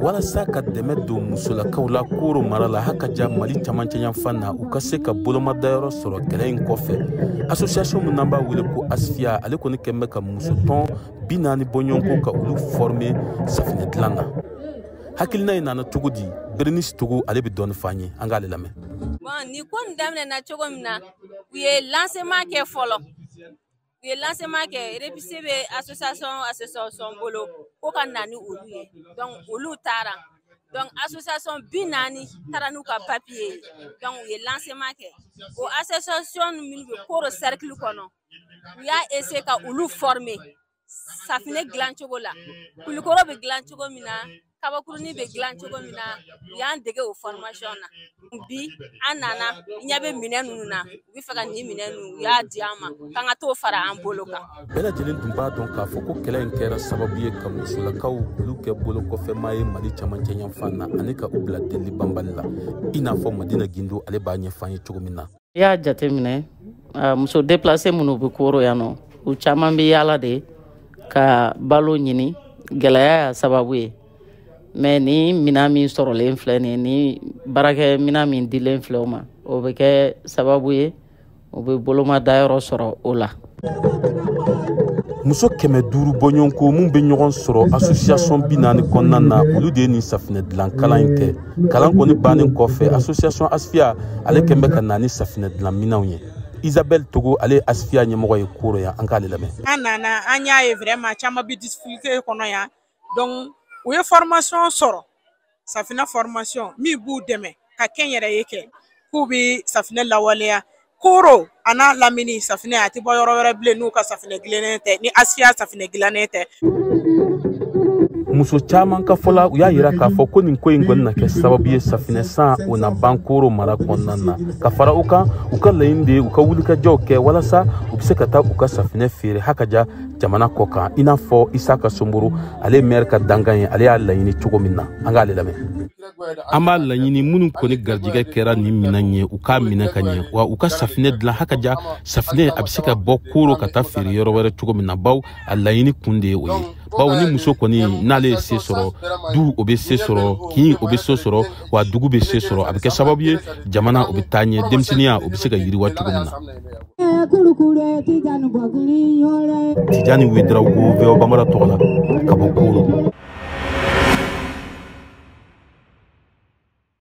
Walasa ka dɛmɛ don musolakaw la Koro mara la, hakaja Mali camancɛ yanfan na, u ka se ka bolomadayɔrɔ sɔrɔ kɛlɛ in kɔfɛ, association min n'an b'a wele ko Asfiya, ale kɔni kɛn bɛ ka musotɔn 40 bɔɲɔgɔnko ka olu former safinɛ dilan na. Hakilina in nana cogo di? Berenice Togo, ale bɛ dɔɔni f'an ye, an k'ale lamɛn. Bon, nin ko nin daminɛna cogo min na, u ye lancement kɛ fɔlɔ. U ye lancement kɛ, récépissé bɛ association bolo ko ka na ni olu ye. Donc olu taara, donc association 40 taara n'u ka papier ye. Donc u ye lancement kɛ. O association minnu bɛ Koro cercle kɔnɔ, u y'a essayer ka olu former safinɛ dilan cogo la, kulikoro bɛ dilan cogo min na, kabakurunin bɛ dilan cogo min na. U y'an dege o formation na. Bi an nana, ɲɛ bɛ minɛn ninnu na, u bɛ fɛ ka nin minɛn ninnu, u y'a di an ma k'an ka t'o fara an bolo kan. Bɛɛ lajɛlen tun b'a dɔn k'a fɔ ko kɛlɛ in kɛra sababu ye ka musolakaw olu kɛ bolo kɔfɛmaa ye Mali camancɛ yanfan na, ani ka u bila deli banbali la, i n'a fɔ Madina Gindo, ale b'a ɲɛfɔ an ye cogo min na. I y'a jateminɛ, muso déplacé minnu bɛ Koro yan nɔ, u caman bɛ yaala de ka balo ɲini, gɛlɛya y'a sababu ye. Mais ni minan min sɔrɔlen filɛ nin ye, ni baarakɛ minan min dilen filɛ o ma, o bɛ kɛ sababu ye u bɛ boloma dayɔrɔ sɔrɔ o la. Muso 500 bɔɲɔgɔnko mun bɛ ɲɔgɔn sɔrɔ association 40 kɔnɔna na, olu de ye nin safinɛ dilan kalan in kɛ. Kalan kɔni bannen kɔfɛ, association Asfiya, ale kɛn bɛ ka na ni safinɛ dilan minɛnw ye. Isabelle Togo, ale ye Asfiya ɲɛmɔgɔ ye Koro yan, an k'ale lamɛn. An nana, an y'a ye vraiment caman bɛ difficulté kɔnɔ yan. Donc u ye formation sɔrɔ, safinɛ formation min b'u dɛmɛ ka kɛnyɛrɛye kɛ, k'u bɛ safinɛ lawaleya. Koro a n'a lamini, safinɛ a tɛ bɔ yɔrɔ wɛrɛ bilen n'u ka safinɛ dilannen tɛ, ni Asfiya safinɛ dilannen tɛ. Muso caman ka fɔ la, u y'a yira k'a fɔ ko nin ko in kɔni na kɛ sababu ye safinɛ san o na ban Koro mara kɔnɔna na. Ka fara o kan, u ka laɲini de ye u ka wulikajɔw kɛ walasa u bɛ se ka taa u ka safinɛ feere hakaja jamana kɔ kan, i n'a fɔ Isaka Somboro, ale maire ka dankan ye, ale y'a laɲini cogo min na, an k'ale lamɛn. An b'a laɲini, minnu kɔni garijɛgɛ kɛra nin minɛn ye, u k'a minɛ ka ɲɛ, wa u ka safinɛ dilan hakaja safinɛ a bɛ se ka bɔ Koro ka taa feere yɔrɔ wɛrɛ cogo min na, baw a laɲini kun de ye o ye. Bawo ni muso kɔni n'ale ye se sɔrɔ, du o bɛ se sɔrɔ, kin o bɛ se sɔrɔ, wa dugu bɛ se sɔrɔ. A bɛ kɛ sababu ye jamana o bɛ taa ɲɛ, denmisɛnninya o bɛ se ka yiriwa cogo min na. Tijani Wedraogo, VOA Bambara tɔgɔ la, ka bɔ Koro.